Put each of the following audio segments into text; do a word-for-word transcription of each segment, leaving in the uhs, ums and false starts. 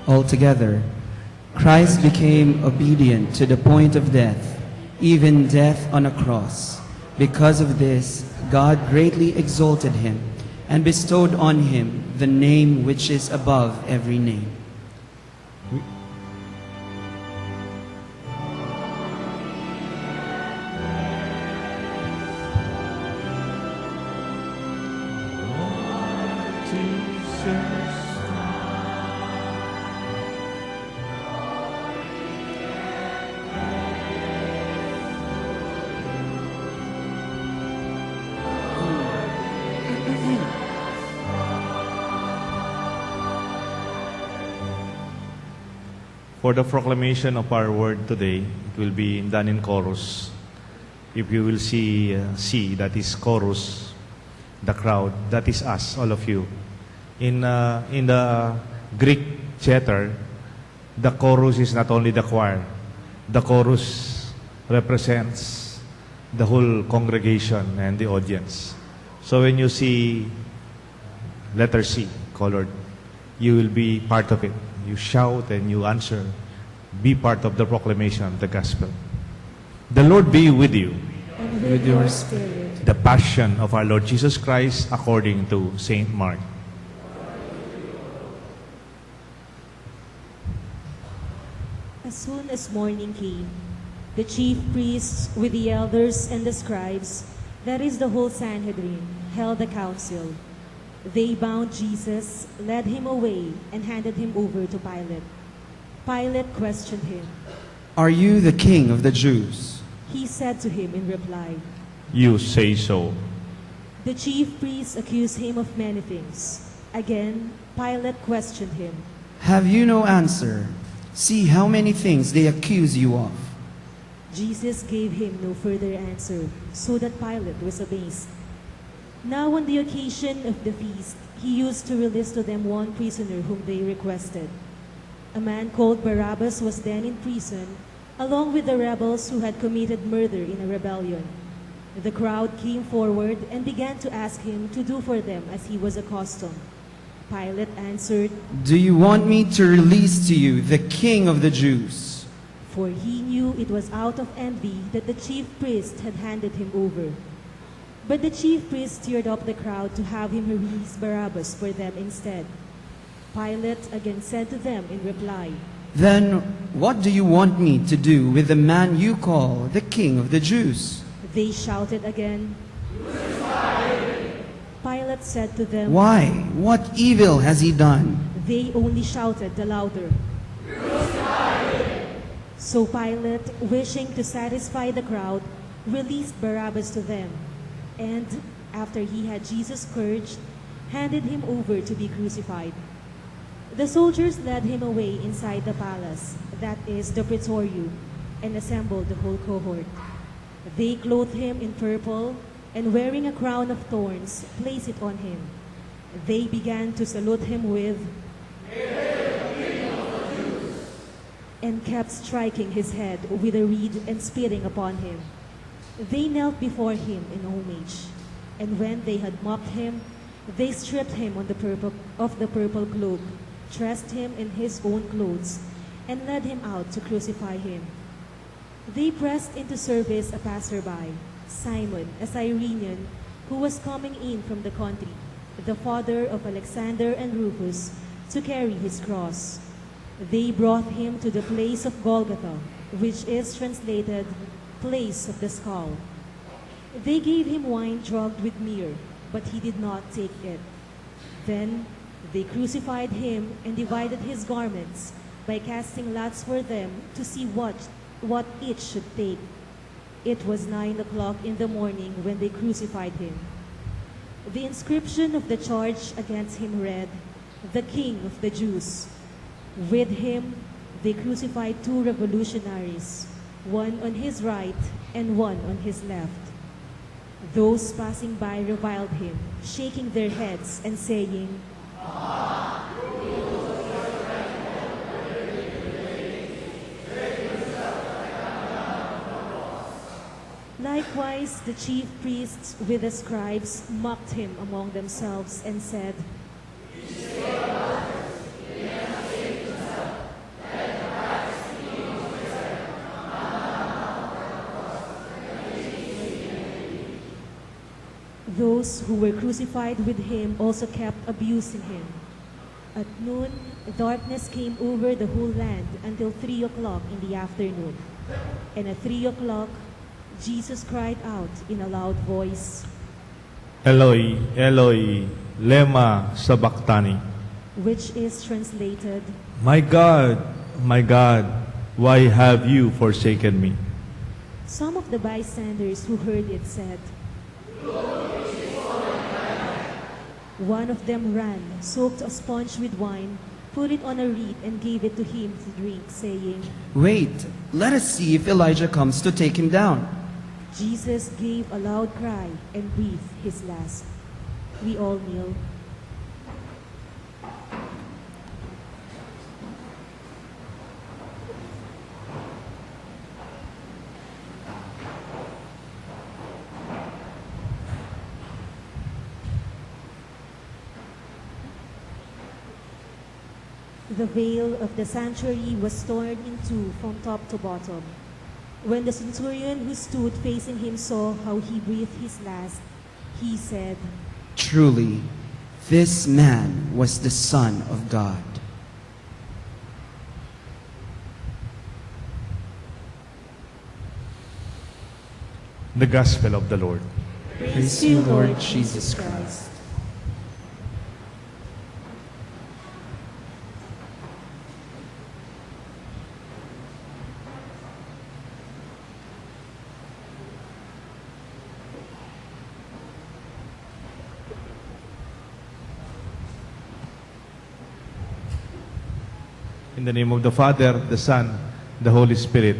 Altogether, Christ became obedient to the point of death, even death on a cross. Because of this, God greatly exalted him and bestowed on him the name which is above every name. For the proclamation of our word today, it will be done in chorus. If you will see, uh, see, that is chorus, the crowd, that is us, all of you. In, uh, in the Greek theater, the chorus is not only the choir. The chorus represents the whole congregation and the audience. So when you see letter C, colored, you will be part of it. You shout and you answer. Be part of the proclamation of the gospel. The Lord be with you. And with your spirit. The Passion of our Lord Jesus Christ according to Saint Mark. As soon as morning came, the chief priests with the elders and the scribes, that is the whole Sanhedrin, held a council. They bound Jesus, led him away, and handed him over to Pilate. Pilate questioned him. "Are you the king of the Jews?" He said to him in reply. "You say so." The chief priests accused him of many things. Again, Pilate questioned him. "Have you no answer? See how many things they accuse you of." Jesus gave him no further answer, so that Pilate was amazed. Now on the occasion of the feast, he used to release to them one prisoner whom they requested. A man called Barabbas was then in prison, along with the rebels who had committed murder in a rebellion. The crowd came forward and began to ask him to do for them as he was accustomed. Pilate answered, "Do you want me to release to you the king of the Jews?" For he knew it was out of envy that the chief priest had handed him over. But the chief priests stirred up the crowd to have him release Barabbas for them instead. Pilate again said to them in reply, "Then what do you want me to do with the man you call the king of the Jews?" They shouted again. Pilate said to them, "Why? What evil has he done?" They only shouted the louder. So Pilate, wishing to satisfy the crowd, released Barabbas to them, and, after he had Jesus scourged, handed him over to be crucified. The soldiers led him away inside the palace, that is the Praetorium, and assembled the whole cohort. They clothed him in purple, and wearing a crown of thorns, placed it on him. They began to salute him with, and kept striking his head with a reed and spitting upon him. They knelt before him in homage, and when they had mocked him, they stripped him on the purple, of the purple cloak, dressed him in his own clothes, and led him out to crucify him. They pressed into service a passerby, Simon, a Cyrenian, who was coming in from the country, the father of Alexander and Rufus, to carry his cross. They brought him to the place of Golgotha, which is translated Place of the Skull. They gave him wine drugged with myrrh, but he did not take it. Then they crucified him and divided his garments by casting lots for them to see what, what each should take. It was nine o'clock in the morning when they crucified him. The inscription of the charge against him read, "The King of the Jews." With him, they crucified two revolutionaries, one on his right and one on his left. Those passing by reviled him, shaking their heads and saying, Likewise, the chief priests with the scribes mocked him among themselves and said, Those who were crucified with him also kept abusing him. At noon, darkness came over the whole land until three o'clock in the afternoon. And at three o'clock, Jesus cried out in a loud voice, "Eloi, Eloi, lema sabachthani?" Which is translated, "My God, my God, why have you forsaken me?" Some of the bystanders who heard it said, One of them ran, soaked a sponge with wine, put it on a reed, and gave it to him to drink, saying, "Wait, let us see if Elijah comes to take him down." Jesus gave a loud cry and breathed his last. We all kneel. The veil of the sanctuary was torn in two from top to bottom. When the centurion who stood facing him saw how he breathed his last, he said, "Truly, this man was the Son of God." The Gospel of the Lord. Praise to you, Lord Jesus Christ. In the name of the Father, the Son, the Holy Spirit.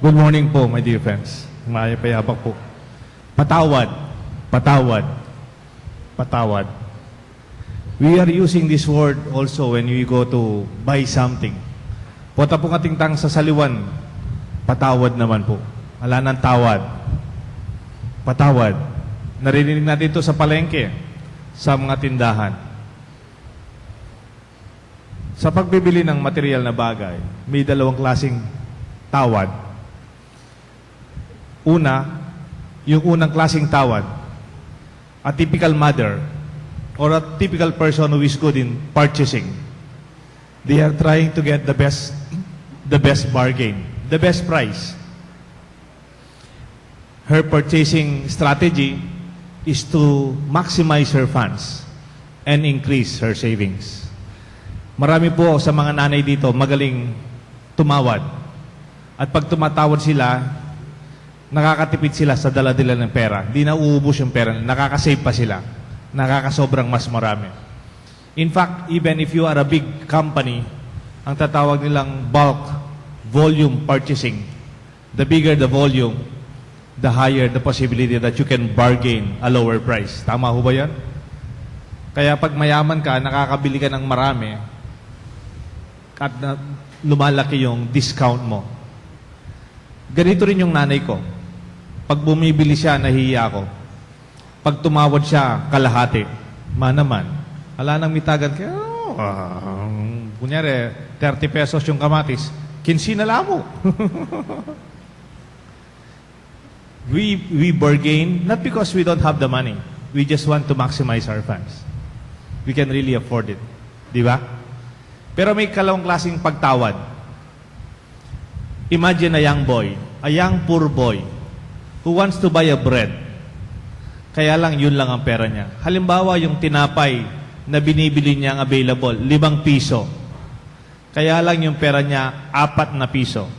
Good morning po, my dear friends. Mayap a yabak po. Patawad, patawad, patawad. We are using this word also when we go to buy something. Pota pung ating tang sasaliwan, patawad naman po. Ala nang tawad. Patawad. Naririnig natin ito sa palengke, sa mga tindahan. Sa pagbibili ng material na bagay, may dalawang klaseng tawad. Una, yung unang klaseng tawad, a typical mother or a typical person who is good in purchasing. They are trying to get the best, the best bargain, the best price. Her purchasing strategy is to maximize her funds and increase her savings. Marami po sa mga nanay dito magaling tumawad. At pag tumatawad sila, nakakatipid sila sa dala-dala ng pera. Di na uubos yung pera, nakakasave pa sila. Nakakasobrang mas marami. In fact, even if you are a big company, ang tatawag nilang bulk volume purchasing, the bigger the volume, the higher the possibility that you can bargain a lower price. Tama ho ba yan? Kaya pag mayaman ka, nakakabili ka ng marami, at na, lumalaki yung discount mo. Ganito rin yung nanay ko. Pag bumibili siya, nahihiya ako. Pag tumawad siya, kalahati. Ma naman. Ala nang mitagan kaya, oh, ah, kunyari, thirty pesos yung kamatis, kinsi na lamo. We, we bargain, not because we don't have the money. We just want to maximize our funds. We can really afford it. Di ba? Pero may kalawang klaseng pagtawad. Imagine a young boy, a young poor boy, who wants to buy a bread. Kaya lang, yun lang ang pera niya. Halimbawa, yung tinapay na binibili niya ang available, limang piso. Kaya lang yung pera niya, apat na piso.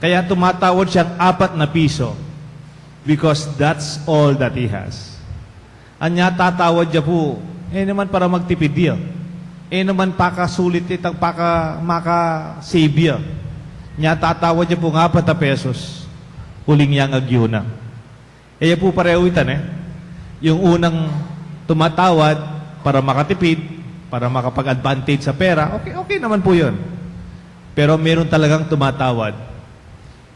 Kaya tumatawad siyang apat na piso because that's all that he has. Anya tatawad ya pu, e naman para magtipid ya. E naman pakasulit itang paka, maka-save ya. Nya tatawad ya pung apat a pesos, uling yang agyu na. E ya pu pareho itan e. Yung unang tumatawad para makatipid, para makapag-advantage sa pera, okay, okay naman po yun. Pero meron talagang tumatawad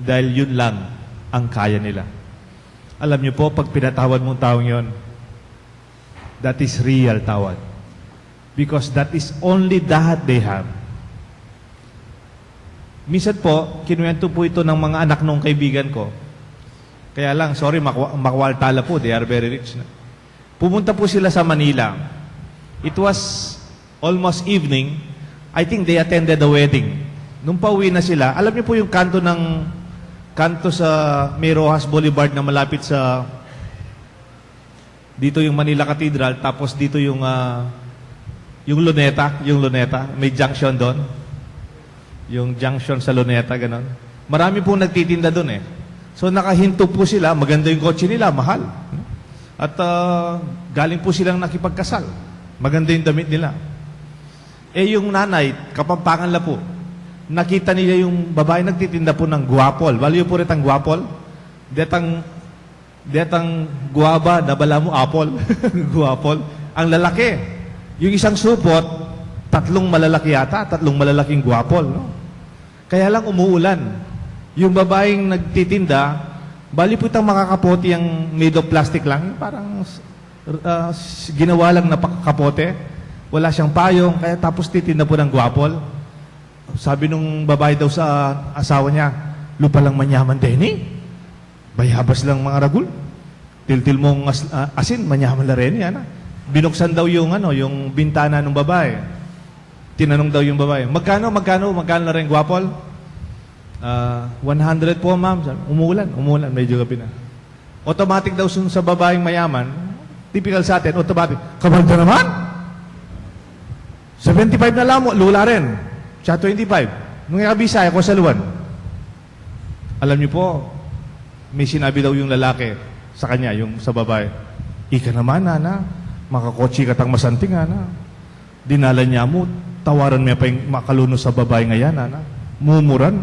dahil yun lang ang kaya nila. Alam niyo po, pag pinatawad mong taong yon, that is real tawad. Because that is only that they have. Minsan po, kinuwento po ito ng mga anak nung kaibigan ko. Kaya lang, sorry, makwa-, makwalta la po, they are very rich na. Pumunta po sila sa Manila. It was almost evening. I think they attended a wedding. Nung pauwi na sila, alam niyo po yung kanto ng, kanto sa may Roxas Boulevard na malapit sa, dito yung Manila Cathedral, tapos dito yung, ah, yung Luneta, yung Luneta, may junction doon. Yung junction sa Luneta, ganon. Marami pong nagtitinda doon eh. So, nakahinto po sila, maganda yung kotse nila, mahal. At, ah, galing po silang nakipagkasal. Maganda yung damit nila. Eh, yung nanay, Kapampangan la po. Nakita nila yung babae nagtitinda po ng guwapol. Baliw po retang guwapol. Detang, detang guwaba na balamu apol. Guwapol. Ang lalaki. Yung isang supot, tatlong malalaki yata, tatlong malalaking guwapol, no? Kaya lang umuulan. Yung babaeng nagtitinda, bali po itang makakapote yang made of plastic lang, parang, ah, s-, ginawa lang na pa-, kapote. Wala siyang payong, kaya tapos titinda po ng guwapol. Sabi nung babae daw sa asawa niya, "Lupa lang manyaman, Denny. Bayabas lang mga ragul. Tiltil mong as-, ah, asin, manyaman la reni, ana." Binuksan daw yung, ano, yung bintana ng babae. Tinanong daw yung babae, "Magkano, magkano, magkano na rin, guwapol?" "Ah, one hundred po, ma'am." Sabi, umuulan, umuulan, medyo gabi na. Automatic daw sun sa babaeng mayaman, typical sa atin, automatic, "Kabalda naman! Seventy-five na lang mo, lula rin. Siya twenty-five. Nung ikabisa, ako sa luwan." Alam niyo po, may sinabi daw yung lalaki sa kanya, yung sa babae, "Ika naman, nana, makakotse ka tang masanting, nana. Dinalan niya mo, tawaran mo pa yung makalunus sa babae ngayan, nana. Mumuran.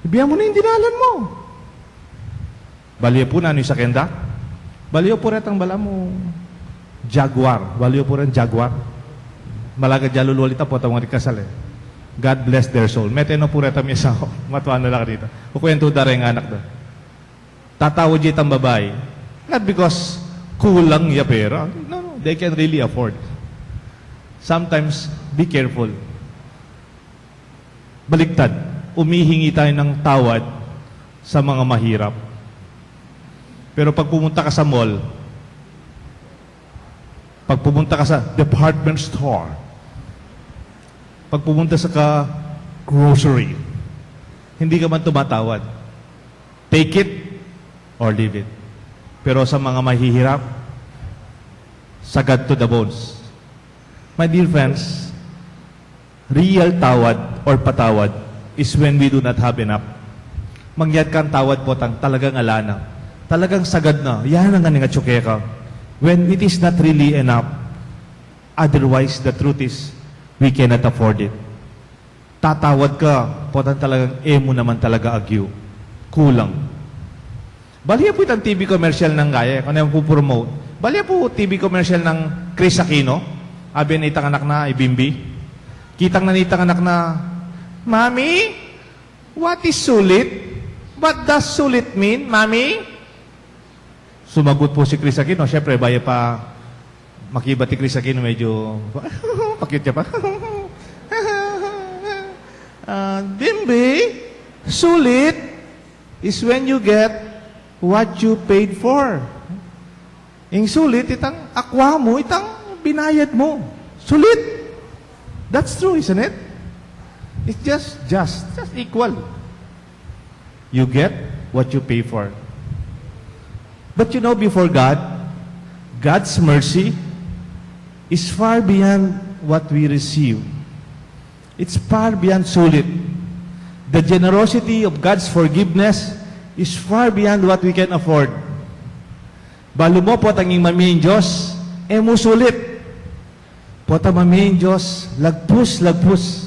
Ibiyan mo na yung dinalan mo." Baliw po na, ano yung sakenda? Baliw po retang balamu Jaguar. Baliw po ren Jaguar. Malaga jalu lualita po, tawang di kasal eh. God bless their soul. Mete no po reta mi asawa. Matuan na la kanita. Kukwento da reng anak da. Tatawad ya itang babae. Not because kulang ya pera. No, no. They can really afford. Sometimes, be careful. Baliktad, umihingi tayo ng tawad sa mga mahirap. Pero pag pumunta ka sa mall, pag pumunta ka sa department store, pag pumunta sa ka grocery, hindi ka man tumatawad. Take it or leave it. Pero sa mga mahihirap, sagad to the bones. My dear friends, real tawad or patawad is when we do not have enough. Mangyad kang tawad potang talagang ala na. Talagang sagad na. Yan ang aning atsu keka. When it is not really enough. Otherwise, the truth is, we cannot afford it. Tatawad ka, potang talagang e mu naman talaga agyu. Kulang. Baliw po itang T V commercial ng gaye, kung ano yung pupromote. Baliw po T V commercial ng Kris Aquino. Abi na itang anak na, i Bimbi. Kitang na nitang anak na, "Mommy, what is sulit? What does sulit mean, Mommy?" Sumagot po si Kris Aquino, syempre, baya pa makibat i Kris Aquino, medyo pakit ya pa. Ah, Bimbi, sulit is when you get what you paid for. Ing sulit, itang akwa mu, itang binayad mu. Sulit. That's true, isn't it? It's just, just, just equal. You get what you pay for. But you know, before God, God's mercy is far beyond what we receive. It's far beyond sulit. The generosity of God's forgiveness is far beyond what we can afford. Balu mo potang ing mamie ning Dios, e mu sulit. Potang mamie ning Dios, lagpus, lagpus.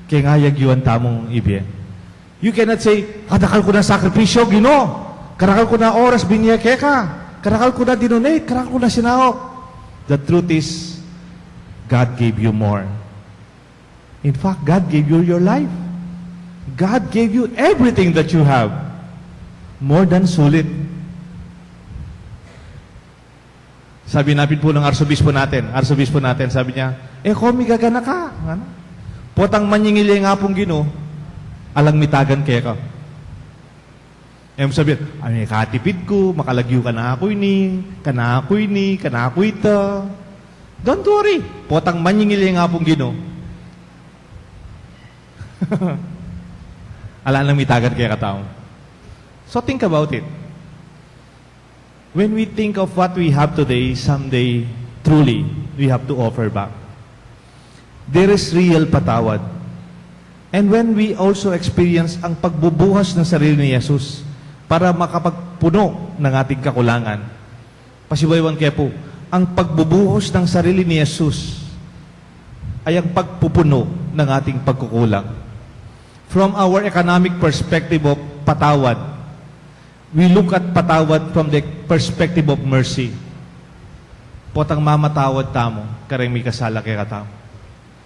Keng agyuan tamung ibie. You cannot say, "Kadakal ku na sakripisyo, Ginu. Karakal ku na oras binie keka. Karakal ku na dinonate, karakal ku na sinaop." The truth is, God gave you more. In fact, God gave you your life. God gave you everything that you have. More than sulit. Sabi napin po ng arsobispo natin, arsobispo natin, sabi niya, "E ko migaganaka." Ano? Potang manyingil ya ing Apung Ginu, alang mitagan keka. E mu sabian, "Ay, katipid ku, makalagyu kanaku ini, kanaku ini, kanaku ita." Don't worry. Potang manyingil ya ing Apung Ginu, ala nang mitagad kekatamu. So think about it. When we think of what we have today, someday, truly, we have to offer back. There is real patawad. And when we also experience ang pagbubuhos ng sarili ni Jesus para makapagpuno ng ating kakulangan, pasibayu ke pu, ang pagbubuhos ng sarili ni Jesus ay ang pagpupuno ng ating pagkukulang. From our economic perspective of patawad, we look at patawad from the perspective of mercy. Potang mamatawad tamu kareng mikasala kekatamu,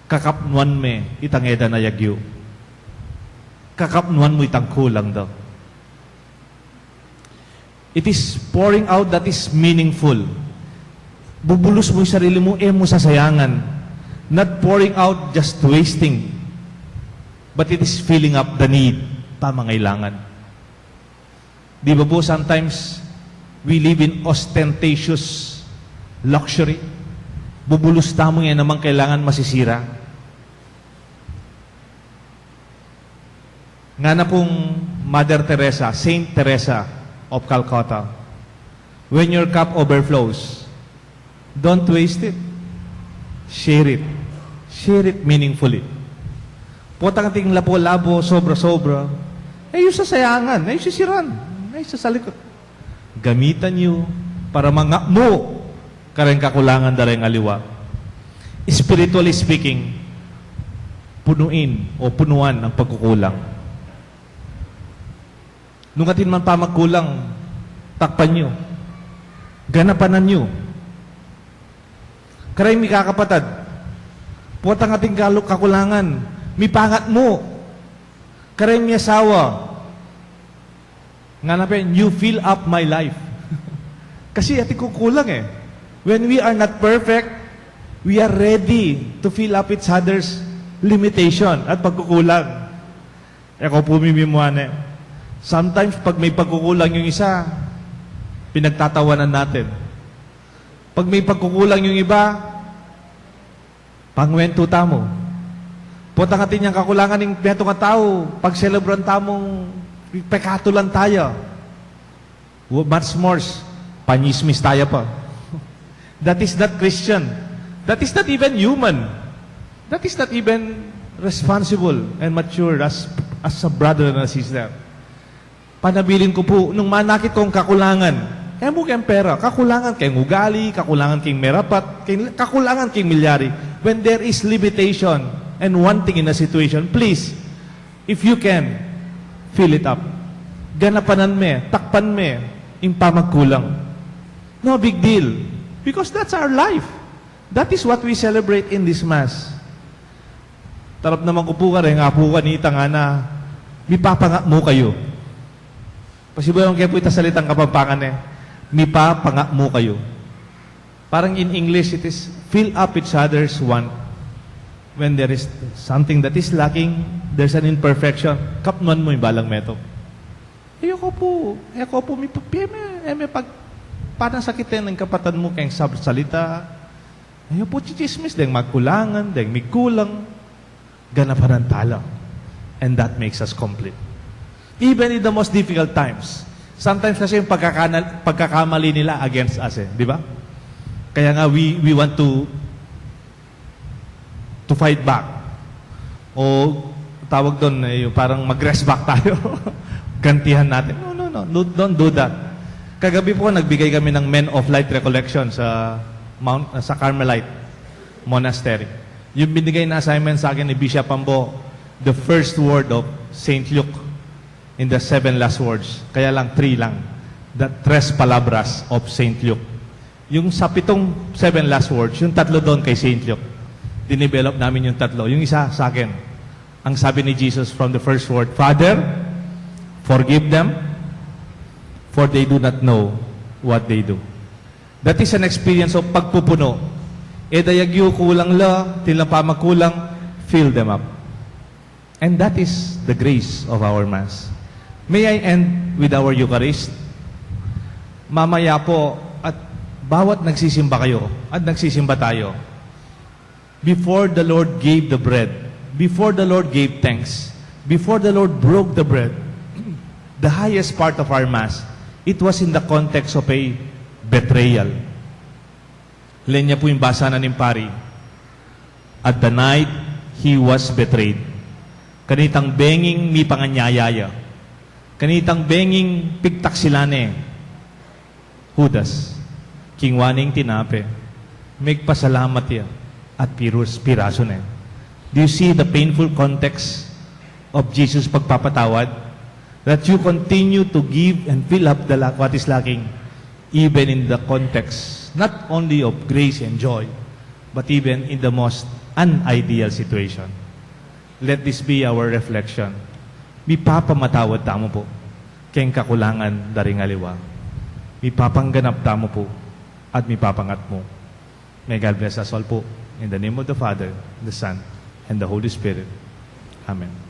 kakapnuan me itang e da nayagyu. Kakapnuan mu itang kulang da. It is pouring out that is meaningful. Bubulus mu ing sarili mu, e mu sasayangan. Not pouring out, just wasting. But it is filling up the need, pamangailangan. Di ba po, sometimes, we live in ostentatious luxury. Bubulus tamu, e naman kailangan masisira. Ngana pung Mother Teresa, Saint Teresa of Calcutta, "When your cup overflows, don't waste it. Share it. Share it meaningfully." Potang ating lapu-lapu, sobra-sobra, e yu sasayangan, e yu sisiran, e yu sasalikut. Gamitan yu para mangapmu kareng kakulangan da reng aliwa. Spiritually speaking, punuin o punuan ang pagkukulang. Nung atin man pamagkulang, takpan yu. Ganapanan yu. Kareng mikakapatad, potang atin kalu-, kakulangan, mipangatmu. Kareng miasawa, ngana pin, "You fill up my life." Kasi atin kukulang e. When we are not perfect, we are ready to fill up each other's limitation at pagkukulang. E ko pu mimimua ne. Sometimes, pag may pagkukulang yung isa, pinagtatawanan natin. Pag may pagkukulang yung iba, pangwentu tamu. Potang atin yang kakulangan ning metung a tau, pagselebran tamung pekatulan taya. Much more, panyismis taya pa. That is not Christian. That is not even human. That is not even responsible and mature as, as a brother and a sister. Panabilin ku pu, nung manakit kung kakulangan, e mu keng pera, kakulangan keng ugali, kakulangan keng merapat, keng, kakulangan keng milyari. When there is limitation and wanting in a situation, please, if you can, fill it up. Ganapanan me, takpan me ing pamagkulang. No big deal. Because that's our life. That is what we celebrate in this Mass. Tarap naman ku pu kareng apu kanita, ngana, "Mipapangapmu kayu." Pasibayu ke pu ita salitang Kapampangan e, "Mipapangapmu kayu." Parang in English, it is, "Fill up each other's want." When there is something that is lacking, there's an imperfection, kapnuan mu ing balang metung. E ko pu, e ko pu, mi, e me, e me pag, panasakiten ing kapatad mu keng sab-, salita. E yu pu chichismis deng magkulangan, deng mikulang. Ganapanan tala. And that makes us complete. Even in the most difficult times. Sometimes kasi yung pagkakana-, pagkakamali nila against us e, di ba? Kaya nga, we, we want to, to fight back. O tawag dun, e, yung parang mag-rest back tayo. Gantihan natin. No, no, no. No, don't do that. Kagabi po, nagbigay kami ng Men of Light Recollection sa Mount, sa Carmelite Monastery. Yung binigay na assignment sa akin ni Bishop Ambo, the first word of Saint Luke in the seven last words. Kaya lang, three lang. The tres palabras of Saint Luke. Yung sa pitong seven last words, yung tatlo doon kay Saint Luke. Dinevelop namin yung tatlo. Yung isa sa akin. Ang sabi ni Jesus from the first word, "Father, forgive them, for they do not know what they do." That is an experience of pagpupuno. E da yagyu, kulang la, atin lang pamagkulang, fill them up. And that is the grace of our Mass. May I end with our Eucharist? Mamaya po, at bawat nagsisimba kayo at nagsisimba tayo, before the Lord gave the bread, before the Lord gave thanks, before the Lord broke the bread, the highest part of our Mass, it was in the context of a betrayal. Lenya po yung basa na ning pari. At the night he was betrayed. Kanitang benging mipanganyaya ya. Kanitang benging pigtaksilan ne. Judas, kingwa ne ing tinape, megpasalamat ya, at pirus, pirasu ne. Do you see the painful context of Jesus' pagpapatawad? That you continue to give and fill up the lack, what is lacking, even in the context not only of grace and joy, but even in the most unideal situation. Let this be our reflection. Mipapamatawad tamu po keng kakulangan da ring aliwa. Mipapangganap tamu po at mipapangat mu. May God bless us all po. In the name of the Father, the Son, and the Holy Spirit. Amen.